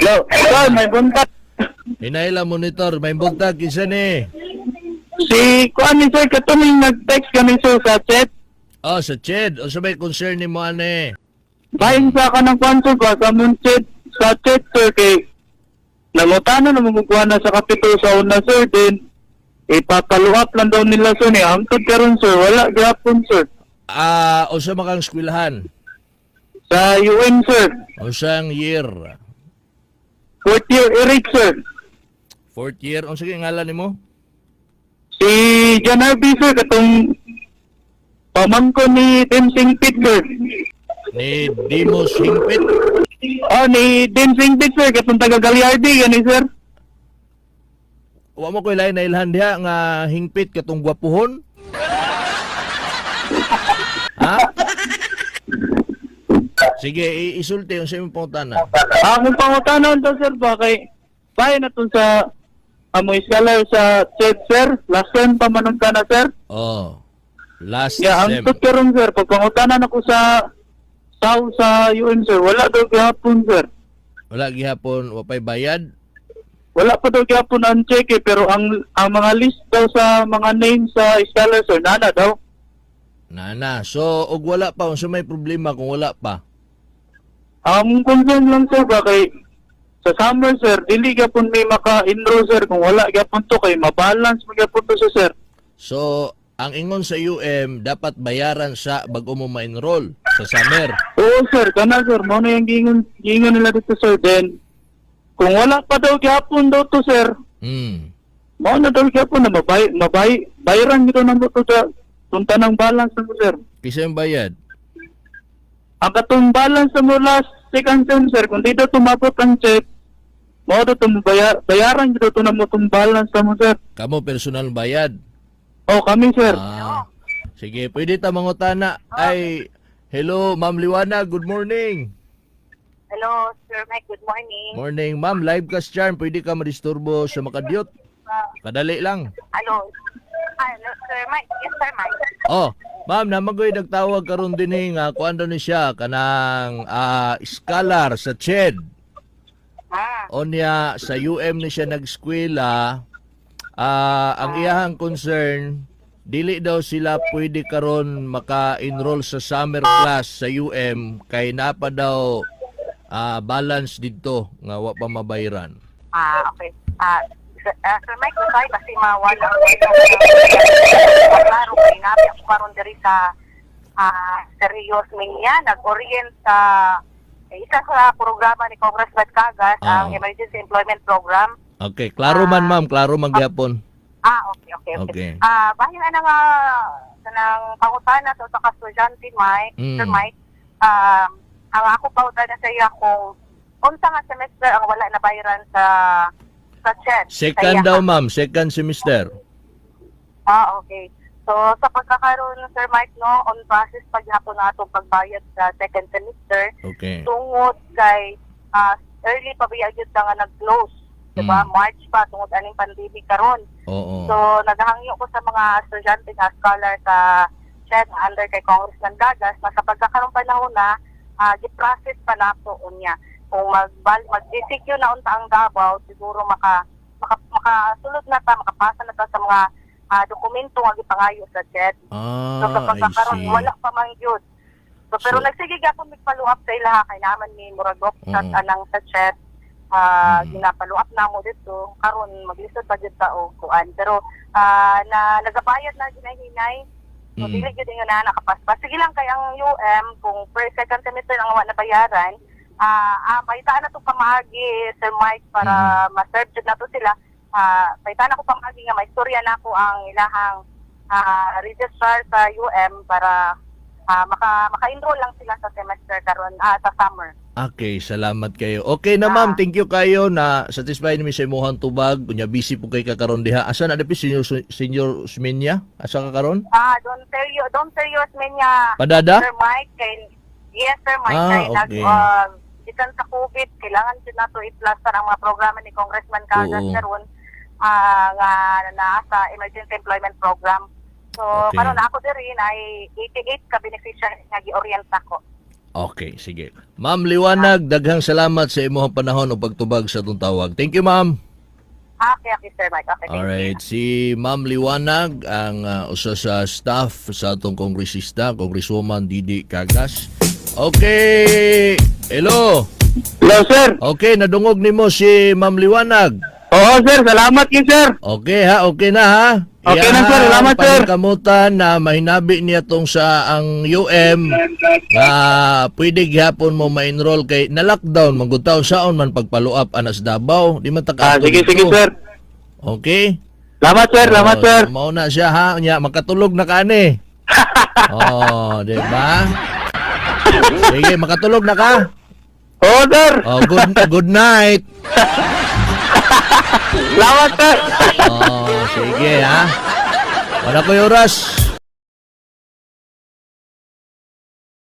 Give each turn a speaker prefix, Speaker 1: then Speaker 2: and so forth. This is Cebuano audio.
Speaker 1: Hello, sir, may buntag.
Speaker 2: Hinay lang, monitor, may buntag, kinsa ni?
Speaker 1: Si kuan ni sir, katuming nag-text kami sir sa chat.
Speaker 2: Oh, sa CHED, unsa may concern nimo ani?
Speaker 1: Bahin sa ka ng kuan sir ba sa mong chat sa chat sir kay nangutana na mong na sa kapitol sa una sir din ipapaluap lang daw nila sir ni hangtod karon sir wala gyapon sir.
Speaker 2: Ah, unsa man kang eskwelahan?
Speaker 1: Sa UN sir.
Speaker 2: Unsang year?
Speaker 1: Fourth year Eric sir.
Speaker 2: Fourth year, unsa kay ngalan nimo?
Speaker 1: Si John Harvey sir, katong pamangko ni Tim Singpit sir.
Speaker 2: Ni Dimos Hingpit.
Speaker 1: Oh, ni Tim Singpit sir, katong taga Gagliardi gani sir.
Speaker 2: Wa mo koy lain na ilhan diha nga hingpit katong gwapuhon? Ha? Sige, isulti unsa imong pangutana.
Speaker 1: Akong pangutana to sir ba kay bahay na tun sa amoy scholar sa chat sir. Last time pa manong ka na sir.
Speaker 2: Oh. Last
Speaker 1: Yeah,
Speaker 2: sem.
Speaker 1: ang tut karon sir, pag pangutana na ko sa sa UN sir, wala daw gihapon sir.
Speaker 2: Wala gihapon, wa pay bayad.
Speaker 1: Wala pa daw gihapon ang check eh, pero ang mga list daw sa mga names sa scholar sir, nana daw.
Speaker 2: Nana. So, og wala pa, unsa may problema kung wala pa?
Speaker 1: Ang concern lang sir ba kay sa summer sir, dili gyapon may maka-enroll sir kung wala gyapon to kay mabalance mo gyapon to sir.
Speaker 2: So, ang ingon sa UM, dapat bayaran sa bago mo ma-enroll sa summer.
Speaker 1: Oo sir, kana sir, mao na yung giingon nila dito sir. Then kung wala pa daw gyapon daw to sir, mao na daw gyapon na mabay mabay bayaran gyud na mo to sa tunta ng balance mo sir.
Speaker 2: Kisa yung bayad?
Speaker 1: Ang katong balance mo last second sem sir, kung di daw tumabot ang check, mao daw to bayaran gyud to na mo tong balance mo sir.
Speaker 2: Kamo personal bayad.
Speaker 1: Oh, kami sir.
Speaker 2: Ah. Sige, pwede ta mangutana. Ay, hello, Ma'am Liwana, good morning.
Speaker 3: Hello, Sir Mike. Good morning.
Speaker 2: Morning, Ma'am. Live ka sa Charm. Pwede ka madisturbo sa Makadiyot. Kadali lang.
Speaker 3: Hello. Hello, Sir Mike. Yes, Sir Mike.
Speaker 2: Oh, ma'am, namagoy nagtawag karon din eh, nga kuan daw ni siya kanang scholar sa CHED. Onya sa UM ni siya nag-eskwela. Ang iyahang concern, dili daw sila pwede karon maka-enroll sa summer class sa UM kay napa daw balance didto nga wa pa mabayaran.
Speaker 3: Okay. Sir Mike, sorry kasi mawala ko. Klaro, kay nabi ako karon diri sa Serios Minya, nag-orient sa isa sa programa ni Congressman Cagas, ang Emergency Employment Program.
Speaker 2: Okay, klaro man ma'am, klaro man gyapon.
Speaker 3: Ah, okay.
Speaker 2: Okay.
Speaker 3: Bahin ana nga kanang pangutana sa usa ka estudyante, Mike, Sir Mike. Ang ako pangutana sa iya kung unsa nga semester ang wala na bayaran sa CHED sa
Speaker 2: Second
Speaker 3: iya.
Speaker 2: daw ma'am, second semester.
Speaker 3: Ah, okay. So sa pagkakaroon, Sir Mike, no, on process paghapon na atong pagbayad sa second semester tungod kay early pa biya gyud ta nga nag-close, diba? March pa tungod aning pandemic karon. So, naghahangyo ko sa mga estudyante nga scholar sa CHED under kay Congressman Gagas na sa pagkakaroon panahon na gi-process pa nato unya. Kung mag mag-GCQ na unta ang Davao, siguro maka maka makasulod na ta, makapasa na ta sa mga dokumento nga gipangayo sa CHED. So sa
Speaker 2: I
Speaker 3: pagkakaroon
Speaker 2: see.
Speaker 3: wala pa man gyud. So, pero nagsige gyapon mig-follow up sa ilaha kay naman ni murag chat anang sa chat. Ginapalo up namo dito karon maglisod pa gyud ta og kuan pero na nagabayad na ginahinay. So dili gyud ingon na nakapaspas. Sige lang kay ang UM kung first second semester ang wa na bayaran, paitaan na to pamaagi, Sir Mike, para ma-serve jud nato sila. Paitaan ako pamaagi nga maistorya nako ang ilahang registrar sa UM para maka-enroll lang sila sa semester karon sa summer.
Speaker 2: Okay, salamat kayo. Okay na ma'am, thank you kayo na satisfy nimi sa imuhang tubag. Unya busy po kay kakaron diha. Asa na dapat senior senior Osmeña? Asa ka karon?
Speaker 3: Ah, Don Sergio Osmeña.
Speaker 2: Padada?
Speaker 3: Sir Mike, kay, yes, Sir Mike, kay nag gikan sa COVID, kailangan jud nato i-plaster ang mga programa ni Congressman Cagas karon nga naa sa Emergency Employment Program. So karon ako diri ay 88 ka beneficiary nga gi-orient ako.
Speaker 2: Okay, sige. Ma'am Liwanag, daghang salamat sa imong panahon o pagtubag sa atong tawag. Thank you, ma'am.
Speaker 3: Okay, Sir Mike. Okay, thank you.
Speaker 2: Alright, si Ma'am Liwanag ang usa sa staff sa atong kongresista, Congresswoman Didi Cagas. Okay. Hello.
Speaker 1: Hello, sir.
Speaker 2: Okay, nadungog nimo si Ma'am Liwanag.
Speaker 1: Oo, sir. Salamat yun, sir.
Speaker 2: Okay ha, okay na ha.
Speaker 1: Okay na, sir. Salamat, sir.
Speaker 2: Paningkamutan na mahinabi niya tong sa ang UM nga pwede gihapon mo ma-enroll kay na lockdown man gud taw saon man pagpa-follow up ana sa Davao. Di man ta
Speaker 1: Ah,
Speaker 2: kaadto
Speaker 1: sige,
Speaker 2: dito.
Speaker 1: sige, sir.
Speaker 2: Okay?
Speaker 1: Salamat, sir. Salamat,
Speaker 2: Oh,
Speaker 1: sir.
Speaker 2: Mao na siya ha. Nya makatulog na ka ani. Oh, di ba? Sige, makatulog na ka.
Speaker 1: Oo, sir.
Speaker 2: Oh, good good night.
Speaker 1: Salamat, sir.
Speaker 2: Oh, sige ha. Wala ko'y oras.